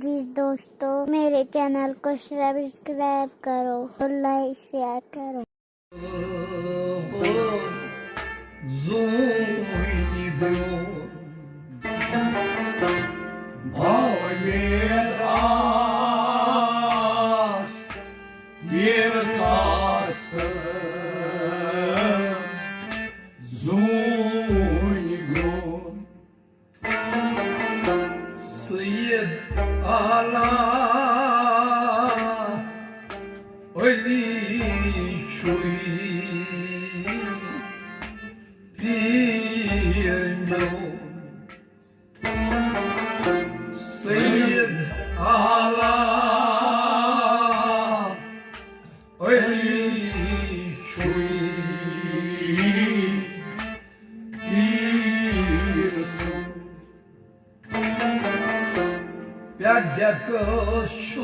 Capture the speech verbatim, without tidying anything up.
जी दोस्तों, मेरे चैनल को सब्सक्राइब करो और लाइक शेयर करो। زوٗنہِ برٛونٛہہ بۄمید آس ییٚلہِ کاستہٕ زوٗنہِ برٛونٛہہ۔ سید اعلیٰ علی چھُے پیٖر میون۔ سید اعلیٰ علی چھُے پیٖر سُنٛد۔ پٮ۪ٹھ ڈٮ۪کہٕ چھُ